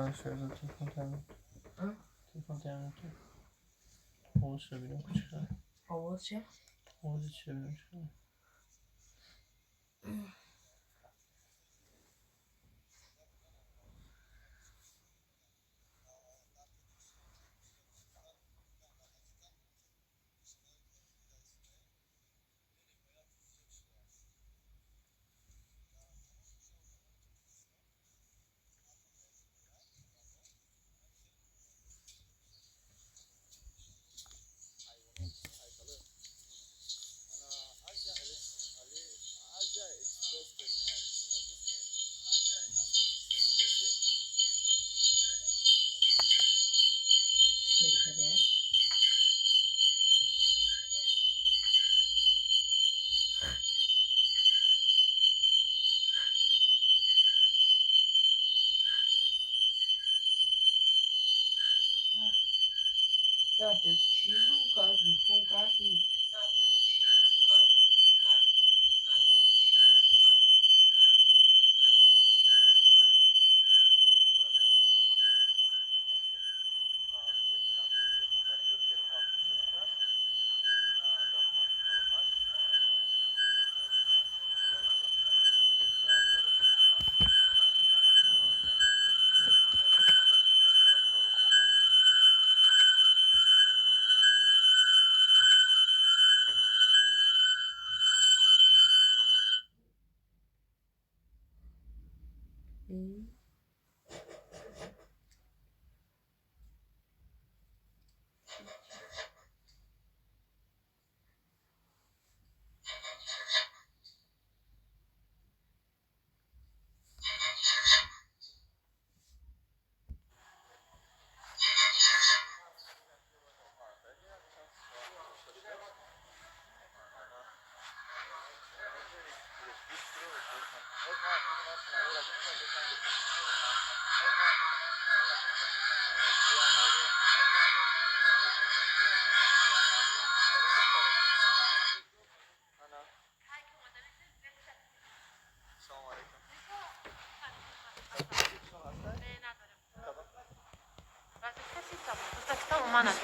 من شهرزاد تلفن تعمیر. تلفن تعمیر تو. آواز چه ببینم کوچیکه. آواز چه؟ آواز چه ببینم چیکار.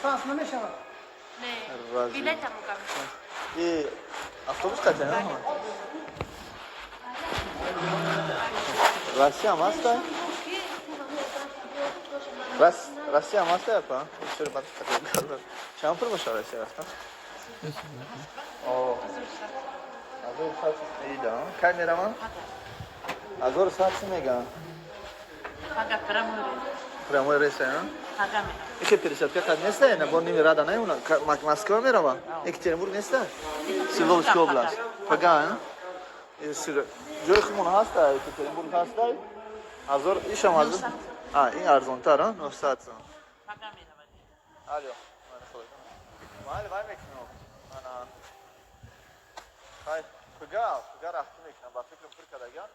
Пас намешавад. Не. Билетам И автобус катя, Россия маста? Россия маста япа? Чур бат чанд пул мешавад Россия рафтан? О. 1100 ида. Кай меравам? 1100 меган. Прямой рейс, а? Ихе пересадка қад неста, на бор ними рада наёна. Москва мерава? Екатеринбург неста? Свердловская область. Пага, а? Ҷои худмон ҳаста, Екатеринбург ҳаста. Ҳазор ишам ҳазор. А, ин арзонтар, а? 900 сом. Алло. Майли вай мекунам. Ана. Хай, пага, пага рахти мекунам. Ба фикрам пур кардаган.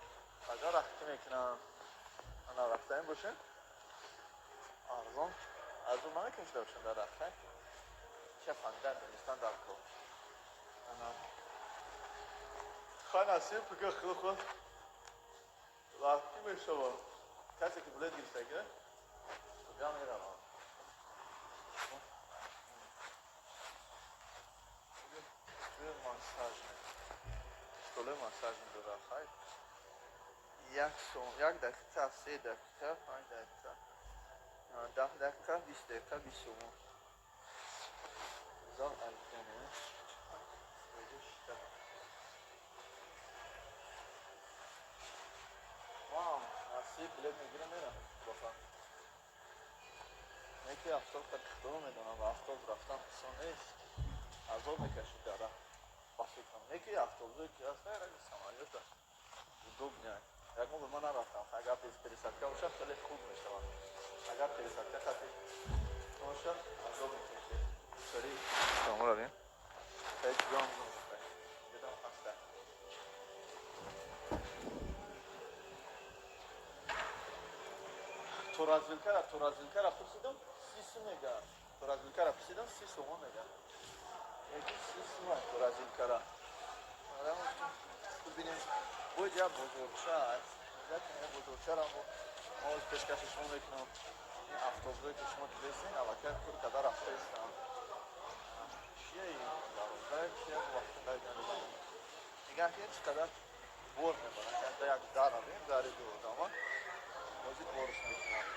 Пага рахти мекунам. Ана рафтаем бошем. Арзон. Арзон намекунем бошем дар рафт, хай. Ча фандан донистан дар кор. Ана. Хай насиб пага худо рахти мешавад. Касе ки билет гирифтага, пага меравам. Массаж столе массаж медора, хай. Як сом, як дақиқа, 3 дақиқа, 5 дақиқа, 10 дақиқа, 20 дақиқа, 20 сомон. Зал алкане. Вау, насиб билет мегирам мерам. Баха. Неки автобус қад худо медонам, ва автобус рафтан осон нест. Азоб мекашид дар роҳ. Ба фикрам. Неки автобусое ки ҳаст, ранги самолёта. Удобнее. Ягон бор ман нарафтам. Агар пересадка бошад, хеле хуб мешавад. Агар пересадка хати бошад, азоб мекашид. Сори, тамом равем. Хеле чизо ҳам мешавад. Ҷудам хаста. Туразвилкара пурсидам, 30 сум мега. Туразвилкара пурсидам, 30 сомон мега. Яки 30 сум туразвилкара. Бубинем, боҷа бозорча аст. Бозорчаро мо Мо пешкаши шумо мекунам. Ин автобусое, ки шумо дидестен, аллакай пур када рафтаистанд. Чия ин дароза, чия вақт нигаҳ кунед, чӣ қадар бор мебаранд. Як дар равем, дари ду одама ҳозир борш мекунанд.